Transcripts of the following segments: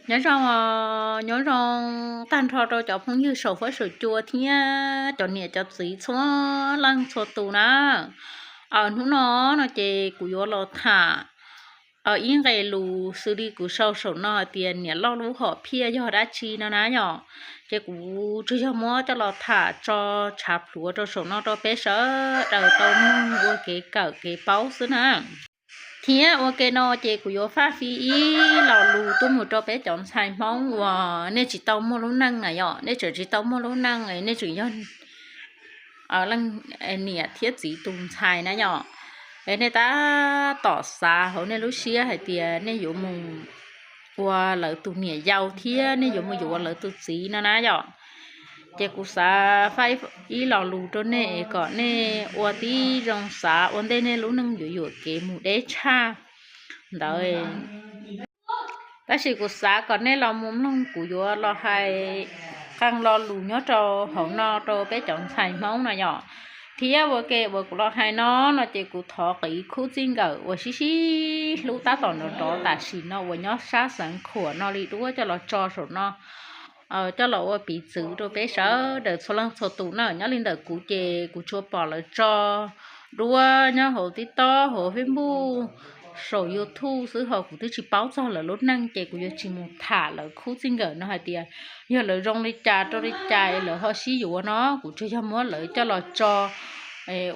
Nyob zoo, nyob zoo tag nrho rau cov phooj ywg saum huab saum cua thiab cov niam cov txiv txhua leej txhua tus na. Hnub no no ces kuv yuav los tham ib nqe lus xws li kuv sau saum no hais tias niam loj lub hom phiaj yog dab tsi no na yom. Ces kuv tsuas yog muab coj los tham tso tshav pluav rau saum no rau peb sawv daws tau mloog ua kev kawm kev paub xwb na. Thiab ua ke no ces kuv yuav faj fij ib lo lus tuaj mus rau peb cov ntxhais Hmoob uas nej tsis tau muaj lub neej na yom, nej tseem tsis tau muaj lub neej, nej tseem yog niam thiab txiv tus ntxhais na yom. Nej tab tom xav hauv nej lub siab hais tias nej yuav mus ua lawv tus niam yau thiab nej yuav mus yuav lawv tus txiv no na yom. Ces kuv xav faj ib lo lus rau nej kom nej ua tib zoo xav ua ntej nej lub neej yuav yuam kev mus deb tshaj ntawd. Tab sis kuv xav kom nej los mus mloog kuv yuav los hais qee lo lus nyob rau hauv no rau peb cov ntxhais Hmoob no yom. Thiab ua ke uas kuv los hais no no ces kuv thov qiv khub txij nkawm uas sib sib hlub tab tom nrov nrov tam sim no uas nyob sab xeev Khuam no li duab coj los tso saum no, coj los ua piv txwv rau peb sawv daws txhua leej txhua tus na. Nyob li ntawm kuv ces kuv tsuas pom lawv tso duab nyob hauv TikTok, hauv Facebook, saum YouTube xwb ho kuv twb tsis paub txog lawv lub neej ces kuv yuav tsis mus tham lawv khub txij nkawm no hais tias yog lawv zoo li cas rau li cas lawv ho sib yuav no, kuv tsuas yog muab lawv coj los tso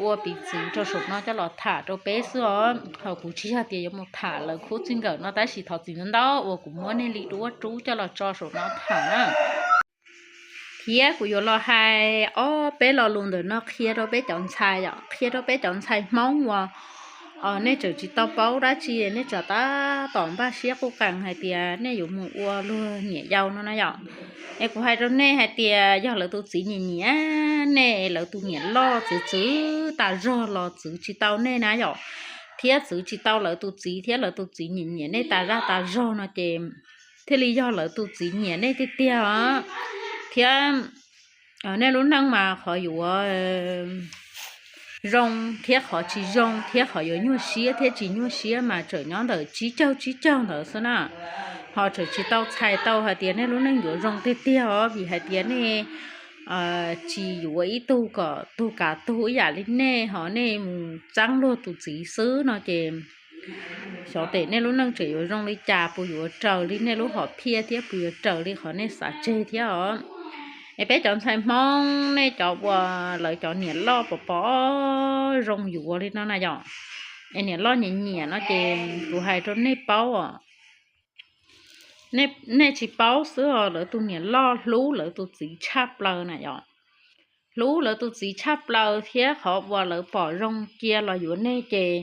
ua piv txwv rau saum no coj los tham rau peb xwb os. Ho kuv tsis yog tias yuav mus tham lawv khub txij nkawm no tab sis thov txim ntau ntau uas kuv muab nej li duab rub coj los tso saum no tham na. Thiab kuv yuav los hais ob peb lo lus ntawm no qhia rau peb cov ntxhais, qhia rau peb cov ntxhais Hmoob uas nej tseem tsis tau paub dab tsi, nej tseem tab tom npaj siab quj qees hais tias nej yuav mus ua luag niam yau no na yom. Es kuv hais rau nej hais tias yog lawv tus txiv nyiam nyiam nej, lawv tus niam loj txwv txwv tas zog los txwv tsis tau nej na yom, thiab txwv tsis tau lawv tus txiv thiab lawv tus txiv nyiam nyiam nej tas zaj tas zog no ces thiaj li yog lawv tus txiv nyiam nej tiag tiag os. Thiab nej lub neej mas qhov yuav zoo thiab qhov tsis zoo thiab qhov yuav nyuaj siab thiab tsis nyuaj siab mas tseem nyob ntawm tsib caug tsib caug ntawd xwb na. Ho tseem tsis tau txhais tau hais tias nej lub neej yuav zoo tiag tiag os, vim hais tias nej tsis yuav ib tug kom tug kav tug ib yam li nej, ho nej mus txeeb luag tus txiv xwb no ces xyov tes nej lub neej tseem yuav zoo li cas, puas yuav raws li nej lub hom phiaj thiab puas yuav raws li qhov nej xav tseg thiab os. Es peb cov ntxhais Hmoob, nej cov uas lawv cov niam loj pom pom zoo yuav li no na yom, es niam loj nyiam nyiam no ces kuv hais rau nej paub os. Nej tsis paub xwb os, lawv tus niam loj hlub lawv tus txiv tshaj plaws na yom. Hlub lawv tus txiv tshaj plaws thiab qhov uas lawv pom zoo cia los yuav nej ces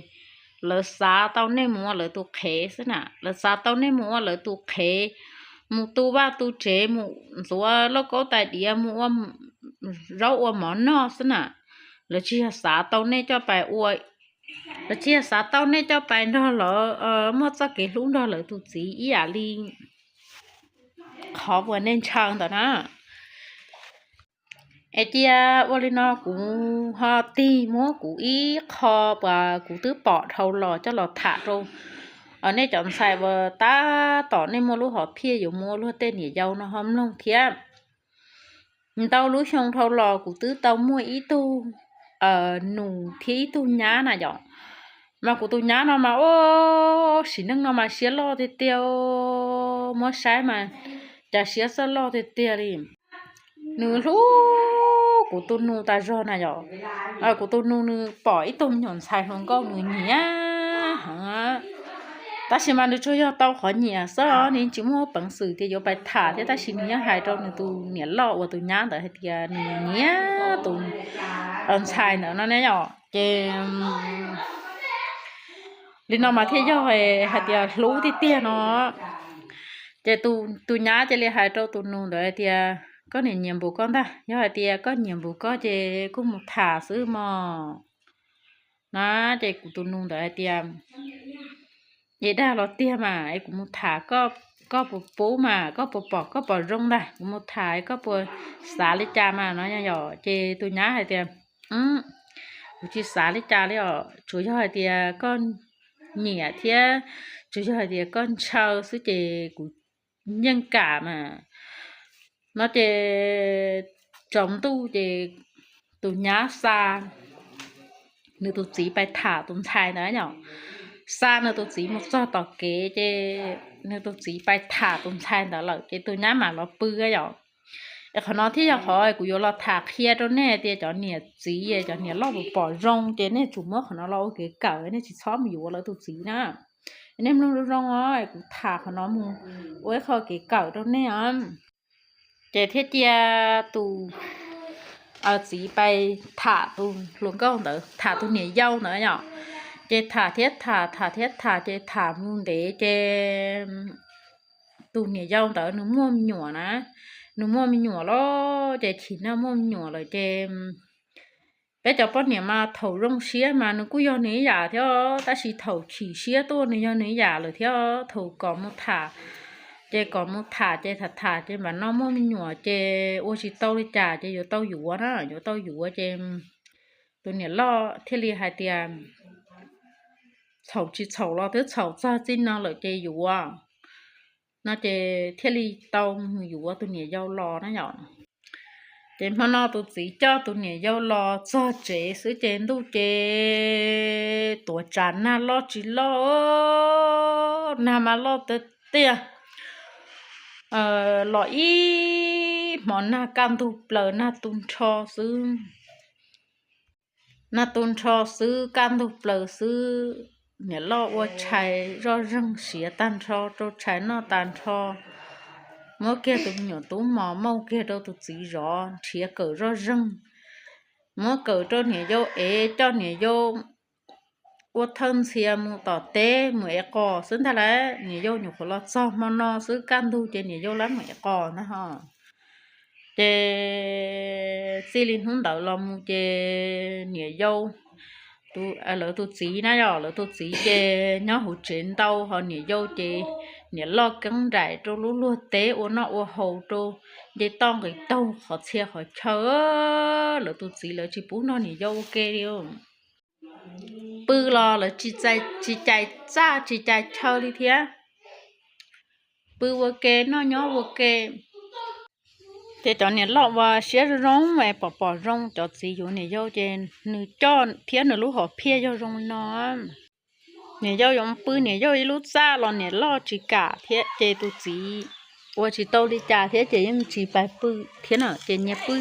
lawv xav tau nej mus ua lawv tus qhev xwb na. Lawv xav tau nej mus ua lawv tus qhev, mus tu vaj tu tsev, mus ntxuav lauj kaub tais diav, mus ua zaub ua mov noj xwb na. Lawv tsis yog xav tau nej coj pais ua, lawv tsis yog xav tau nej coj pais nrog lawv muaj txoj kev hlub nrog lawv tus txiv ib yam li qhov uas nej ntshaw ntawd na. Es cia ua li no kuv ho tig muab kuv ib qho uas kuv twb pom dhau los coj los tham rau nej cov ntxhais uas tab tom nej muaj lub hom phiaj yuav mus ua luag tej niam yau no ho mloog thiab. Ntau lub xyoo dhau los kuv twb tau muaj ib tug nus thiab ib tug nyab na yom. Mas kuv tus nyab no mas ua sim neej no mas siab loj tiag tiag, muab saib mas cas siab txawj loj tiag tiag li. Nws hlub kuv tus nus tas zog na yom. Kuv tus nus nws pom ib tug me nyuam ntxhais hluas nkauj nws nyiam heev, tab sis mas nws tsuas yog tau qhov nyiam xwb, nws tsis muaj peev xwm tias yuav pais tham thiab, tab sis nws yeej hais rau nws tus niam loj uas tus nyab ntawd hais tias nws nyiam tus ntxhais ntawd no ne yom. Ces li no mas thiaj yog hais tias hlub tiag tiag no. Ces tus nyab cia li hais rau tus nus ntawd hais tias koj niam nyiam npaum koj ntag, yog hais tias koj nyiam npaum koj ces kuj mus tham xwb mog. Na, ces kuv tus nus ntawd hais tias, es dag los tiag mas es kuv mus tham, koj puas pub mas, koj puas pom, koj pom zoo ntag, kuv mus tham koj puas xav li cas mas no yom. Ces tus nyab hais tias, kuv tsis xav li cas li os, tsuas yog hais tias koj nyiam thiab tsuas yog hais tias koj ntshaw xwb ces kuv yeej kam mas. No ces tsaus ntuj ces tus nyab xa nws tus txiv pais tham tus ntxhais ntawd yom. Xa nws tus txiv mus txog tom kev ces nws tus txiv pais tham tus ntxhais ntawd lawm ces tus nyab mam los pw yom. Es qhov no thiaj yog qhov kuv yuav los tham qhia rau nej tias cov niam txiv, cov niam loj pom zoo ces nej tsum muab qhov no los ua kev kawm, nej tsis txhob mus yuav lawv tus txiv na. Nej mloog zoo zoo os, kuv tham qhov no mus ua ib qho kev kawm rau nej os. Ces thiaj cia tus txiv pais tham tus hluas nkauj ntawd, tham tus niam yau ntawd yom. Ces tham thiab tham, tham thiab tham, ces tham mus ntev ces tus niam yau ntawd nws muaj me nyuam na, nws muaj me nyuam lawm ces chim nag muaj me nyuam lawm ces peb cov poj niam mas thaum zoo siab mas nws kuj yog nws ib yam thiab, tab sis thaum chim siab tuaj nws yog nws ib yam lawm thiab. Thaum kom mus tham, ces kom mus tham ces tham tham ces mam no muaj me nyuam ces ua tsis tau li cas ces yuav tau yuav na, yuav tau yuav ces tus niam loj thiaj li hais tias txhaum tsis txhaum los twb txhaum txog txij no lawm ces yuav no ces thiaj li tau mus yuav tus niam yau los na yom. Ces hmo no tus txiv coj tus niam yau los txog tsev xwb ces ntuj ces tuav tsam nag loj tsis loj, nag mas loj tiag tiag. Los ib hmo nag kaj ntug plaws, nag tu nrho xwb. Nag tu nrho xwb, kaj ntug plaws xwb. Niam loj ua tshais zoj zeeg siav tag nrho rau tshais noj tag nrho, muab kiag tus me nyuam tub mos mauj kiag rau tus txiv zov nrhiav kawm zoj zeeg, muab kawm rau niam yau ev, coj niam yau ua thawj ntxhias mus tom teb mus ev qos xwb ntag lauj. Niam yau nyuam qhuav los txog hmo no xwb, kaj ntug ces niam yau lawv mus ev qos ntag ho. Ces txij li hnub ntawd los mus ces niam yau, lawv tus txiv na yom, lawv tus txiv ces nyob hauv tsev ntau, ho niam yau ces niam loj keeb nraim rau lub luag teb ua noj ua haus rau nce toj nqis taug qhov txhia qhov chaw. Lawv tus txiv lawv tsis pub nrog niam yau ua ke li. Pw los lawv tsis cais txaj tsis cais chaw li thiab. Pw ua ke noj nyob ua ke. Ces cov niam loj uas siab zoo zoo es pom pom zoo cov txiv yuav niam yau ces nws coj thiab nws lub hom phiaj yog zoo li no. Niam yau yuav pw niam yau ib lub txaj los niam loj tsis kam thiab ces tus txiv ua tsis tau li cas thiab ces yeej tsis pais pw thiab na. Ces nyias pw,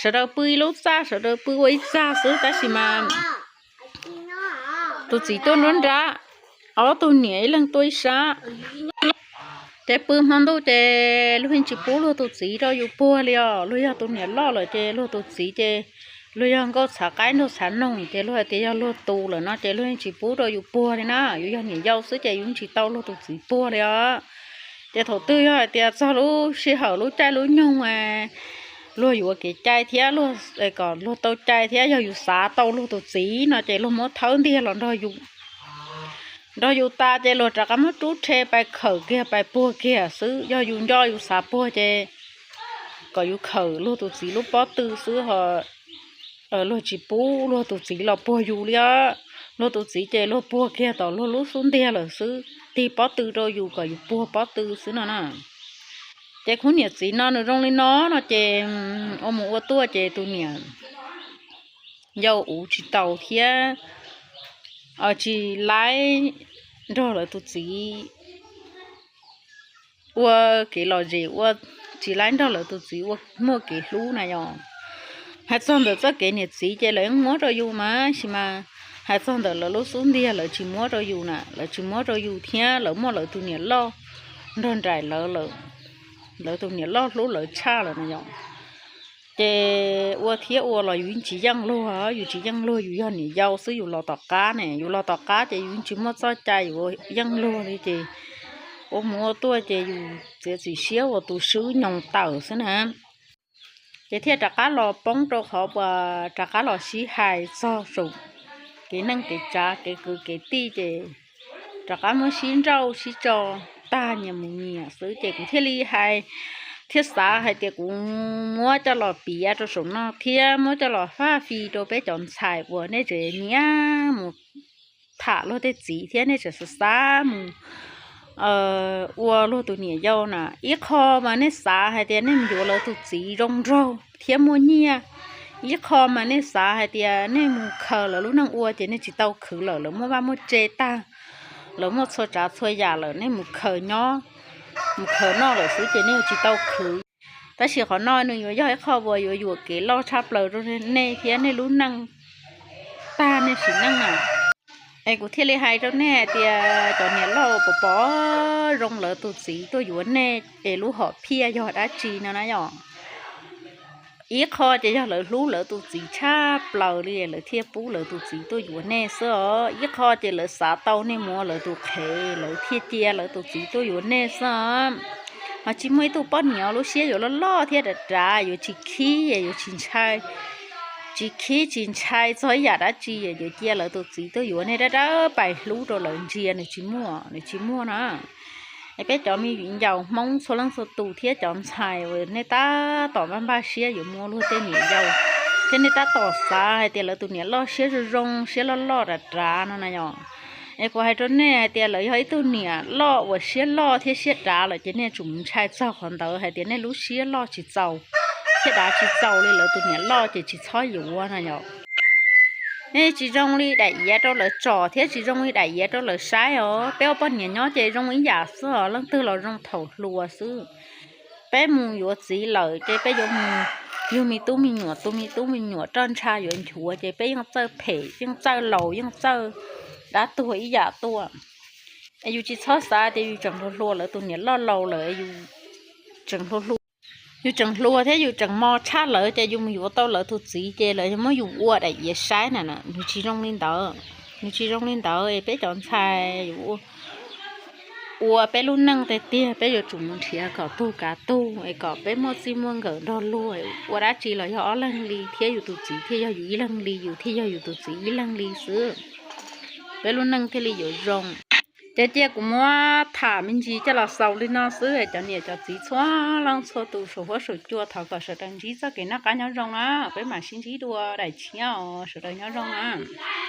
sawv daws pw ib lub txaj, sawv daws pw ua ib txaj xwb tab sis mas tus txiv tuaj nruab nrab, ob tug niam ib leeg tuaj ib sab. Ces pw hmo ntuj ces luag yeej tsis pub luag tus txiv rau yus puag li os. Luag yog tus niam loj lawm ces luag tus txiv ces luag yog nkauj txhav qaib nraug txhav noog ces luag hais tias yog luag tus lawm no ces luag yeej tsis pub rau yus puag li na. Yus yog niam yau xwb ces yus yeej tsis tau luag tus txiv puag li os. Ces thaum twg yog hais tias txog lub sij hawm lub caij lub nyoog luag yuav kev cai thiab kom luag tau cai thiab yog yus xav tau luag tus txiv no ces luag muab thawb ntiag los nrog yus, nrog yus tas ces luag rov qab muab rub rhe pais khawm kiag pais puag kiag xwb. Yog yus nco yus xav puag ces kom yus khawm luag tus txiv lub pob tw xwb ho. Luag tsis pub luag tus txiv los puag yus li os. Luag tus txiv ces luag puag kiag tom luag lub xub ntiag lawm xwb, tig pob tw rau yus kom yus puag pob tw xwb no na. Ces khub niam txiv no nws zoo li no no ces ua mus ua tuaj ces tus niam yau uv tsis taus thiab tsis laib nrog lawv tus txiv ua kev lom zem, ua tsis laib nrog lawv tus txiv ua muaj kev hlub na yom. Hais txog ntawm txoj kev niam txiv ces lawv yeej muab rau yus mas, tab sis mas hais txog ntawm lawv lub xub ntiag lawv tsis muab rau yus na, lawv tsis muab rau yus thiab lawv muaj lawv tus niam loj nrog nraim lawv, lawv tus niam loj hlub lawv tshaj lawm na yom. Ces ua thiab ua los yus yeej tsis yeej luag, yus tsis yeej luag, yus yog niam yau xwb, yus los tom qab ne, yus los tom qab ces yus yeej tsis muaj txoj cai yus yeej luag li ces ua mus ua tuaj ces yus txiav txim siab ua tus swb nyoos tawm xwb na. Ces thiaj rov qab los poob rau qhov uas rov qab los sib hais txog saum kev neej kev tsav kev kwv kev tij ces rov qab muab sib nrauj sib tso tag nyias mus nyias xwb ces kuv thiaj li hais, thiaj xav hais tias kuv muab coj los piav rau saum no thiab muab coj los faj fi rau peb cov ntxhais uas nej tseem nyiam mus tham luag tej txiv thiab nej tseem xav xav mus ua luag tus niam yau na. Ib qho mas nej xav hais tias nej mus yuav lawv tus txiv zoo nraug thiab muaj nyiaj, ib qho mas nej xav hais tias nej mus khaws lawv lub neej ua ces nej tsis tau khwv lawm, lawv muaj vaj muaj tse tag, lawv muaj txhua tsav txhua yam lawm, nej mus khaws nyob, mus khaws noj lawm xwb ces nej tsis tau khwv. Tab sis qhov no nws yuav yog ib qho uas yuav yuam kev loj tshaj plaws rau nej thiab nej lub neej tag nej sim neej na. Es kuv thiaj li hais rau nej hais tias cov niam loj uas pom pom zoo lawv tus txiv tuaj yuav nej es lub hom phiaj yog dab tsi no na yom? Ib qho ces yog lawv hlub lawv tus txiv tshaj plaws li lawv thiaj pub lawv tus txiv tuaj yuav nej xwb os. Ib qho ces lawv xav tau nej mus ua lawv tus qhev lawv thiaj cia lawv tus txiv tuaj yuav nej xwb os. Ho tsis muaj ib tug poj niam lub siab yuav loj loj thiab dav dav, yuav tsis khib, yuav tsis ntshai, tsis khib tsis ntshai txog ib yam dab tsi, yuav cia lawv tus txiv tuaj yuav nej dawb dawb pais hlub rau lawv ntsia, nws tsis muaj, nws tsis muaj na. Es peb cov me viv ncaus Hmoob txhua leej txhua tus thiab cov ntxhais uas nej tab tom npaj npaj siab yuav mus ua luag tej niam yau, thiab nej tab tom xav hais tias lawv tus niam loj siab zoo zoo, siab loj loj dav dav no na yom. Es kuv hais rau nej hais tias lawv yog ib tug niam loj uas siab loj thiab siab dav lawm ces nej tsum mus ntshai txog qhov ntawd hais tias nej lub siab loj tsis txaus, siab dav tsis txaus li lawv tus niam loj ces tsis txhob yuav na yom. Nej tsis zoo li daim iav rau lawv tsom thiab tsis zoo li daim iav rau lawv saib os. Peb ua poj niam nyob ces zoo ib yam xwb os, leej twg los zoo thaum hluas xwb. Peb mus yuav txiv lawm ces peb yuav mus yug me tub me nyuam, tu me tub me nyuam roj ntsha yuav nchuav ces peb yeej txawj phem, yeej txawj laus, yeej txawj dab tuag ib yam tuaj. Es yus tsis txhob xav tias yus tseem hluas hluas lawv tus niam loj laus lawm, yus tseem hluas hluas, yus tseem hluas thiab yus tseem mos tshaj lawv ces yus mus yuav tau lawv tus txiv ces lawv muab yus ua daim iav saib na. Nws tsis zoo li ntawd, nws tsis zoo li ntawd es peb cov ntxhais yuav ua peb lub neej tiag tiag peb yuav tsum mus nrhiav kom tug kav tug es kom peb muaj txij muaj nkawm nrog luag, ua dab tsi los yog ob leeg li thiab yus tus txiv thiaj yog yus ib leeg li, yus thiaj yog yus tus txiv ib leeg li xwb, peb lub neej thiaj li yuav zoo. Ces cia kuv muab tham me ntsis coj los xaus li no xwb, cov niam cov txiv txhua leej txhua tus saum huab saum cua thov kom sawv daws ntsib txoj kev noj qab nyob zoo na, peb mam sib ntsib dua daim tshiab os, sawv daws nyob zoo na.